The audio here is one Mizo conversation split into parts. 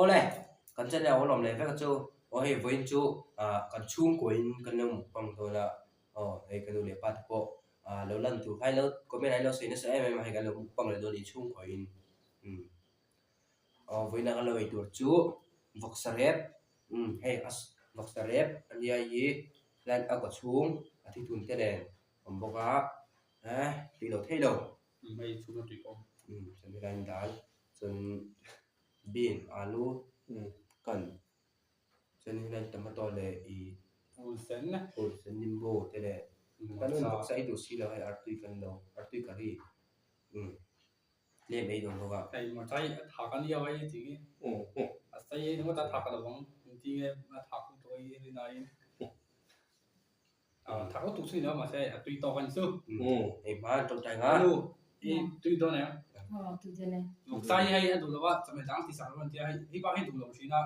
Awle, kan channel a awm leh vek a chu aw hei vawiin chu ah kan chhungkaw in kan lo mukbang dawn a aw hei ka nu leh pa te pawh ah lo lan tur kha in lo comment ah in lo sawi nasa em em a hei kan lo mukbang leh dawn a ni chhungkaw in umm aw vawiin a kan lo ei tur chu vawksa rep umm hei a vawksa rep a nia hi line a kaw chhung a thithun te nen a awm bawk a eh tui lo thei lo. Hei chhung a tui awm. Umm chuan helai in dal chuan. Bean alu kan chuan helai tomato leh ih Pulsen pulsen nimbu te leh kan rawn vawksa ei duh si lo hei artui kan lo artui curry umm tlem ei dawn bawk a. Hei hmarcha hi a thak a nia hei tih hi a sei ringawt a thak a lo ang engtin nge a thak lutuk a hi rinaiin Thak lutuk chu ni lo mahse a tui tawk a ni chu. Hei hma an tawngtai nga. Anu i tui dawn em? Aw tui dawn e. Vawksa hi hei a duh lo a chawhmeh dang ti sak lo an tia hei hei bak hi duh lo thin a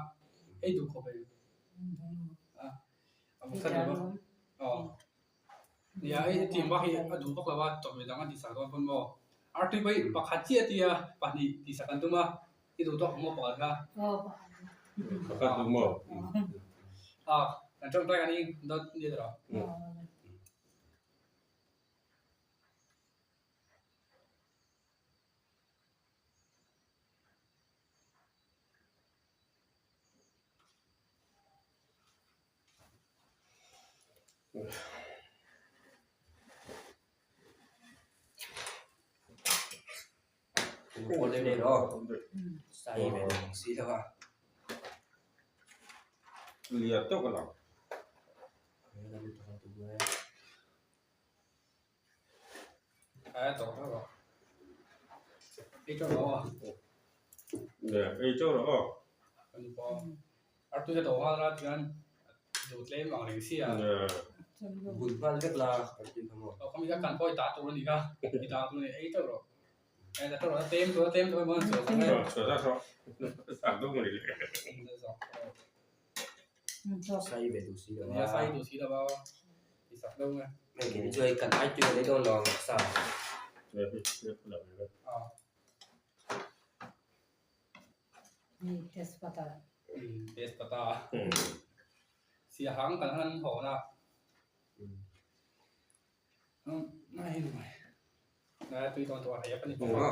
hei duh khawp hei. A vawksa duh lo. Aw nia hei hetiang bak hi a duh vak lo a chawhmeh dang a ti sak dawn pawn maw. Artui pawh hi pakhat chiah a tia pahnih ti sak an tum a i duh tawk ang maw pakhat kha. Aw pakhat. Pakhat duh maw? Aw kan tawngtai kan in dawt ni tawh. Lian tawk a lang. Ei tawh rawh aw. Bul nghal vek la kan tih kha maw. Sai ve duh si lo a. Hei kei chu hei kan ai tui a lei dawn lo ang sa. Tespata Siahang kan han hawn a tui dawn tawh a hei a kan inpawh a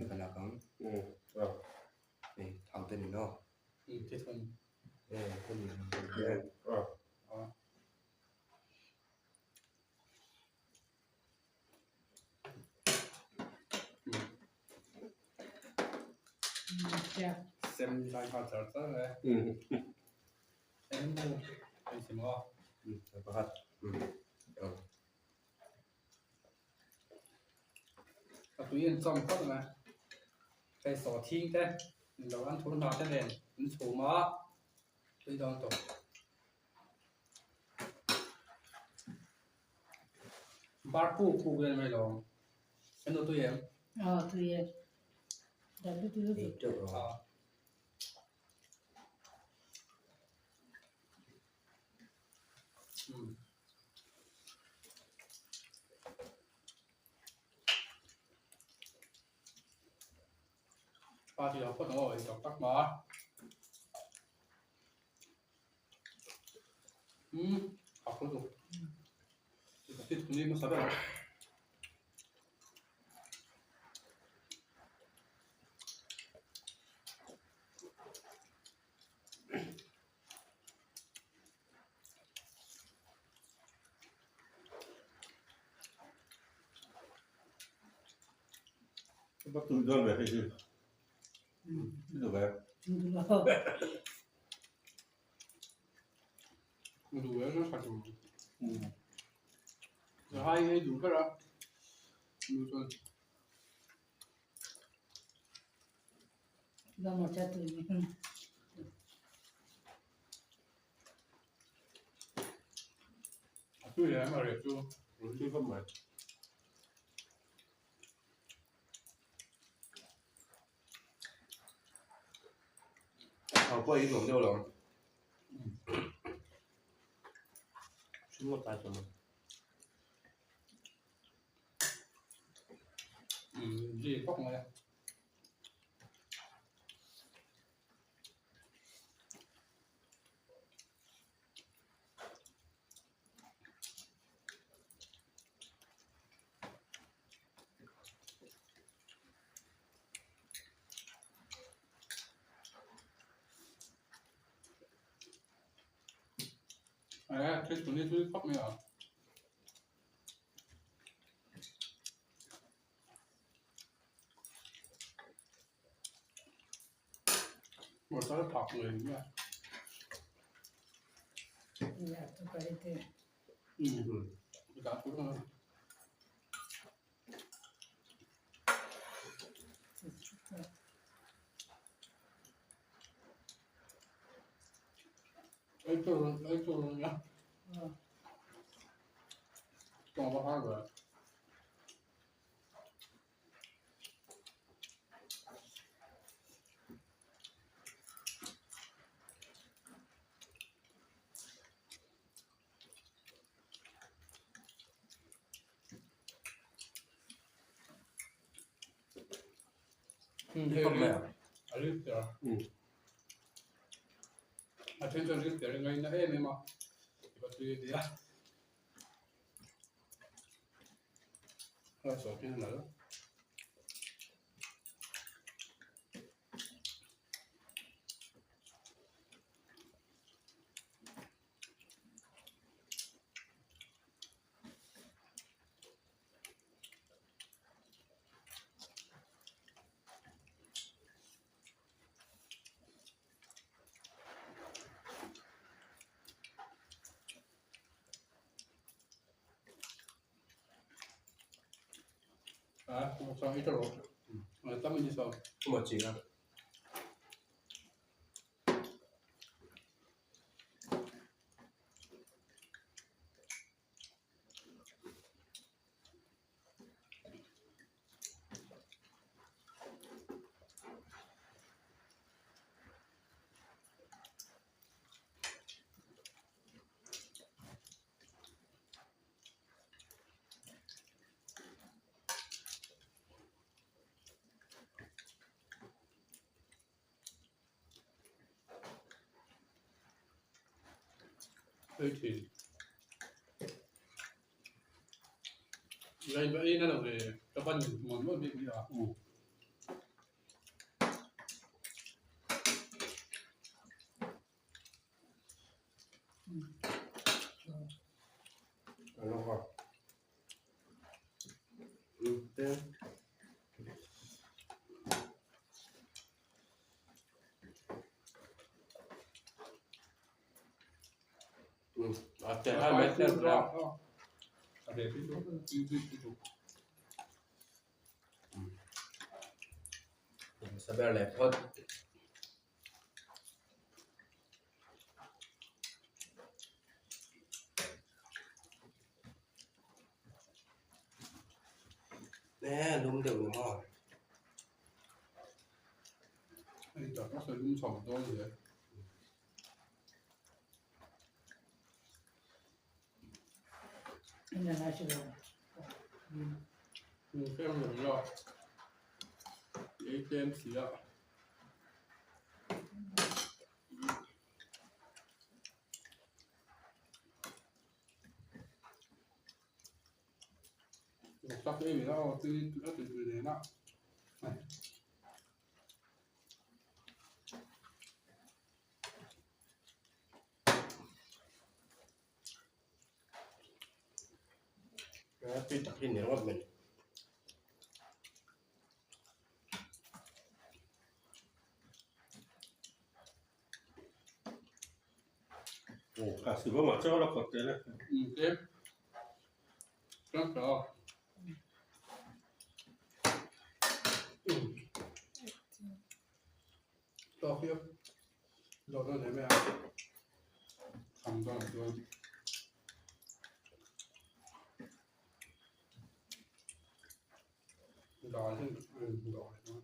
ka lak ang hei thau te ni maw Sem lai nghal char char e. Eng eng si maw? Pakhat. A tui an chawm phawt ang e. Hei sawhthing te lo an thur hna te nen an chhum a tui dawn tawh. Bar puk puk vel mai lo ang. Kan duh tui em? Aw tui e. Dah lutuk lutuk. Ei teuh rawh. Aw. Um. Pa ti lo phawt ang aw ei tak tak ma. Umm a khaw duh ka ti thun hi hmasa ber ang. Ka tui dawn ve hei hi. Duh ve. Duh ve nasa chu. Zahai hi duh ber a. Nu chuan. A tui leh em a reh chu. Tui khawp mai. Thau pawh hi nuam deuh lo ang. Hring ngawt ai chuan. Umm ji khawp mai a. thil tuni tui khawp mai a. Motor phak ngei mai a. Dah tur a. Ei tur ei tur a nia. Tawng va har ve. A ril piar a then chuan ril piar in ngaina em em a tipa tui a nia a sawi hi a nalh. À, sao ít rồi. Tao mình đi sao? Một chỉ là Ei thin. Lei ba ei na lo ve ka ban muan muan bik nia. A ve pi chu pi pi pi chu. Saber leh phawt. Nè, lum deuh ni maw? Hei tak a sawi lum chho dawn hle. Tlem lo ila ei tlem si a. Tak ei ila aw tui a tui tui nen a. Tui tak hi ni ringawt mai. Aw si bawm ah chuan a kawt tel a. Tlem tlem tawh a. Tawk hi dawh dawn hle mai a kham dawn ah chuan dal hi a in dawh leh dawn.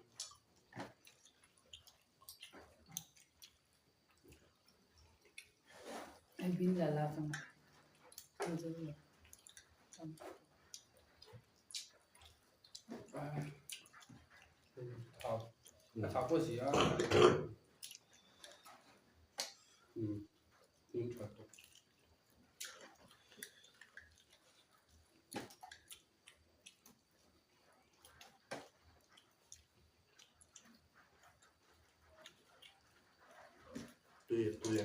A tha pawh si a um tha tawh. Tui tui.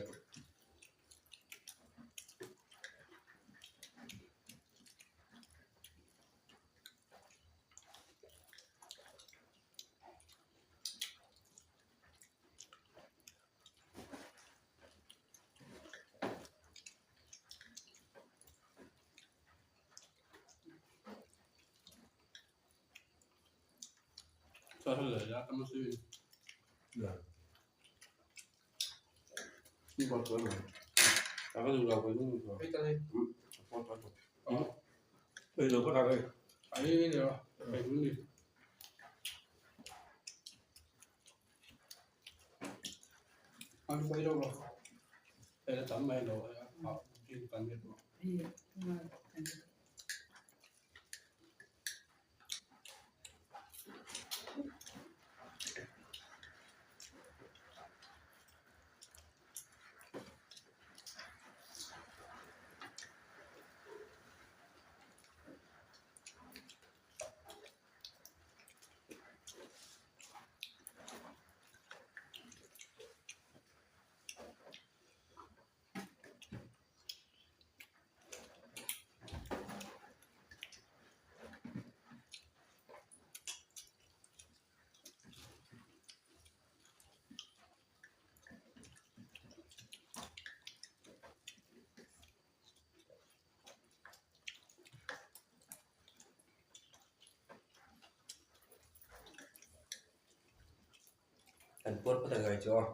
Kan puar phawt ang ngai chu aw.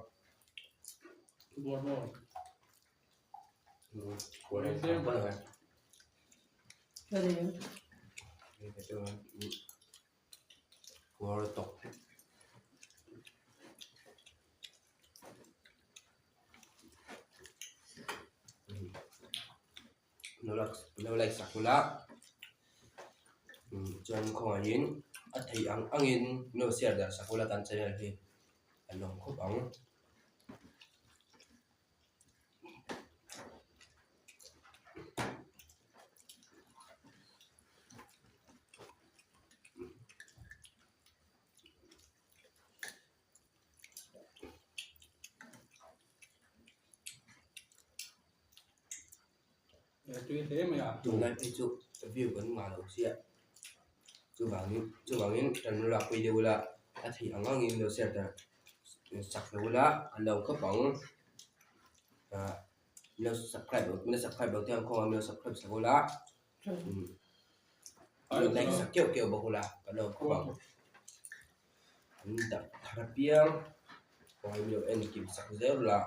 Puar maw? Puar ang phawt ang ngai. Puar tawk. Lo like sak ula chuan khawngaihin a theih ang angin lo share darh sak ula kan channel hi a lawm khawp ang. Tunlai phei chu view kan ngah lo chiah chuvangin chuvangin kan lo lakpui deuh ula a theih ang angin lo share darh sak lo ula an lo khawp ang ah min lo subscribe lo min lo subscribe lo te ang khawnga min lo subscribe sak ula min lo like sak keuh keuh bawk ula kan lo khawp ang an dah thar apiang khawngaih min lo en kim sak zel ula.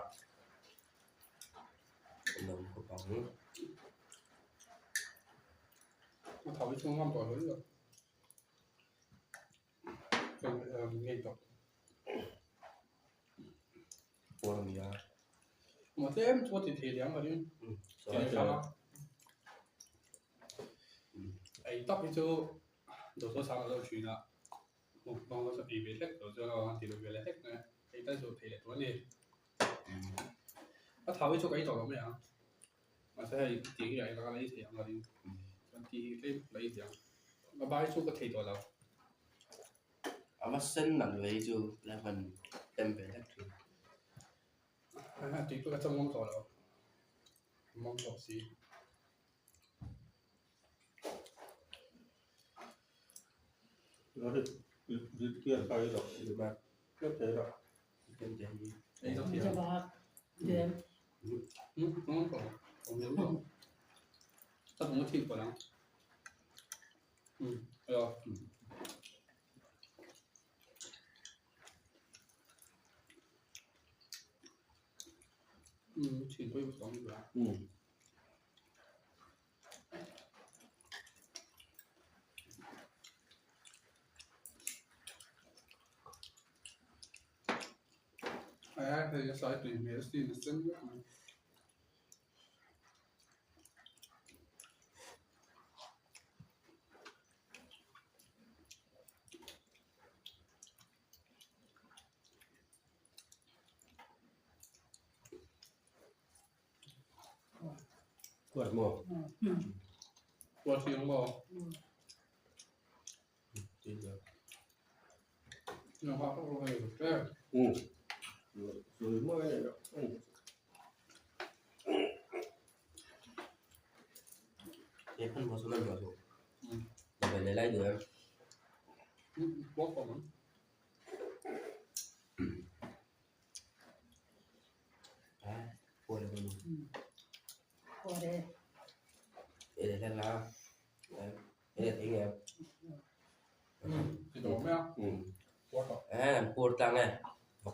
A thau hi chu ka ei tawh lo mai ang mahse hei tih hi a eng anga ei thei ang a ring chuan tih hi tlem la ei thei ang a bai chu ka thei tawh lo. A va sen nalh ve hi chu la hman tlem ve hlek thin. A tih chu ka chawm tawh lo mawng tawh si. Kuat maw? Kuat hi ang maw?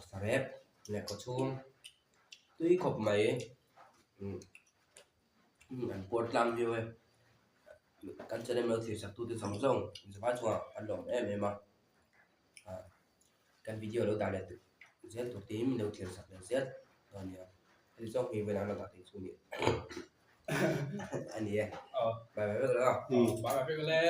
Vawksa rep leh kawchhung tui khawp mai umm an puar tlang viau e kan channel lo thlir sak tute zawng zawng zavai chungah an lawm em em a ah kan video lo dah leh zel tur te hi min lo thlir sak leh zel dawn nia heti zawng hi vawiin an lo dah theih chu a ni a ni e bye bye vek lo bye bye vek le.